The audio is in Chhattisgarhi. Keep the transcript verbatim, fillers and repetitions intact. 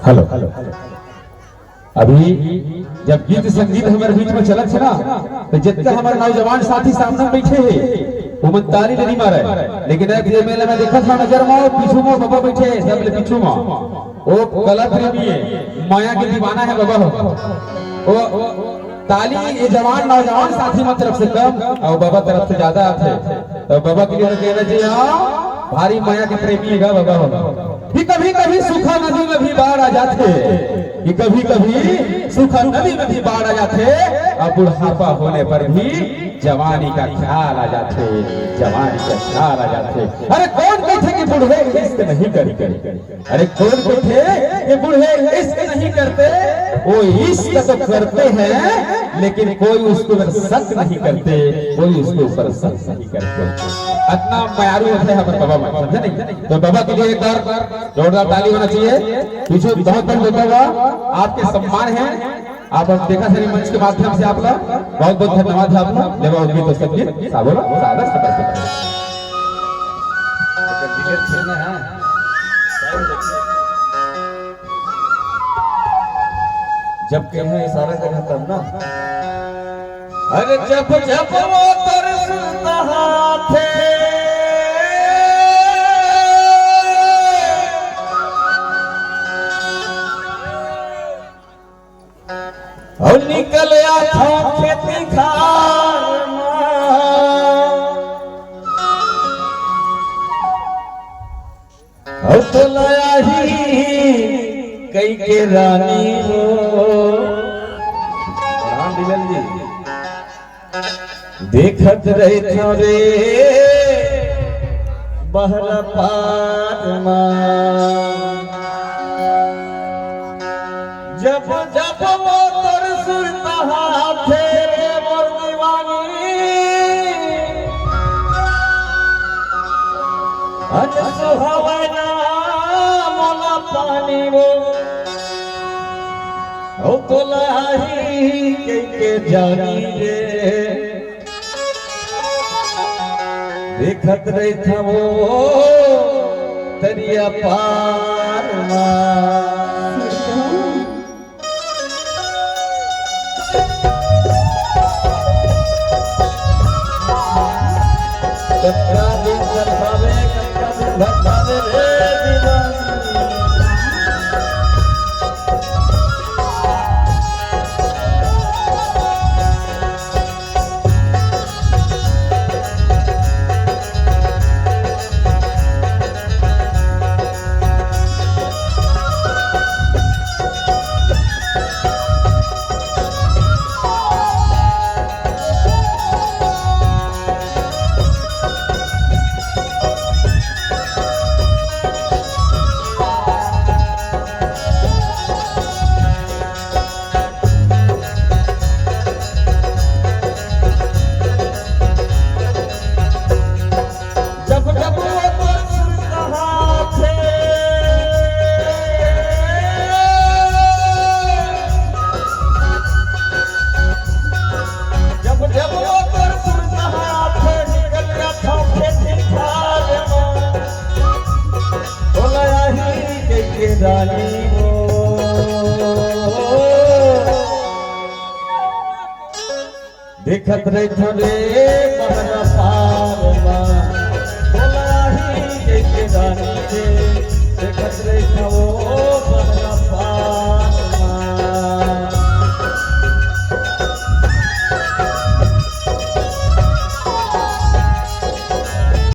हेलो। अभी जब गीत संगीत हमर बीच में चलत हे ना, तो जितना हमर नौजवान साथी सामने बैठे हे, वो मन ताली नहीं मारे, लेकिन एक ये मेला में देखत हँव नजर में, वो पीछू में बाबा बैठे हे, सब ले पीछू में। वो कला प्रेमी हे, माया के दीवाना हे बाबा हो। वो ताली ये जवान नौजवान साथी मन तरफ से कम अउ बाबा तरफ से ज्यादा आथे। तो बाबा के लिए कहना चाहिए, हाँ, भारी माया के प्रेमी हे गा बाबा हो। कि कभी कभी सूखा नदी में भी बाढ़ आ जाथे, कि कभी कभी सूखा नदी में भी बाढ़ आ जाथे, अउ बुढ़ापा होने पर भी जवानी का ख्याल आ जाथे, जवानी का ख्याल आ जाथे। अरे कौन कहिथे कि बूढ़े इश्क नहीं करते? अरे कौन कहिथे कि बूढ़े इश्क नहीं करते? वो इश्क तो करते हैं, लेकिन कोई उसके ऊपर शक नहीं करते, कोई उसके ऊपर शक नहीं करते। इतना मयारू होथे हमर बाबा मन, समझे नहीं? तो बाबा के लिए एक बार जोरदार ताली होना चाहिए। पीछे बहुत बड़ा होता हुआ आपके सम्मान है, आप अब देखा सही मंच के माध्यम से आप लोग बहुत बहुत धन्यवाद है आप लोग। लेवा उनकी तो सबके साबुन सादर समर्पित है। जब कहीं इशारा करें तब ना। अरे जब जब वो तरसता हाथे, अउ निकल आथंव खेती खार मा। अउ तोला आही कहिके रानी हो। राम बिमल जी। देखत रहिथंव रे बहरा पार मा। जब जब वो तोर सुरता हाथे रे मोर दीवानी, अन सुहावना मोला पानी वो। अउ तोला आही कहिके जानी रे, देखत रहिथंव वो तरिया पार मा। कतका दिन तरसावे, कतका दिन धरसावे रे दीवानी। जब जब वो तोर सुरता हाथे, जब जब वो तोर सुरता हाथे, निकल जाथंव खेती खार मा। तोला आही कहिके रानी हो। देखत रहिथंव रे बहरा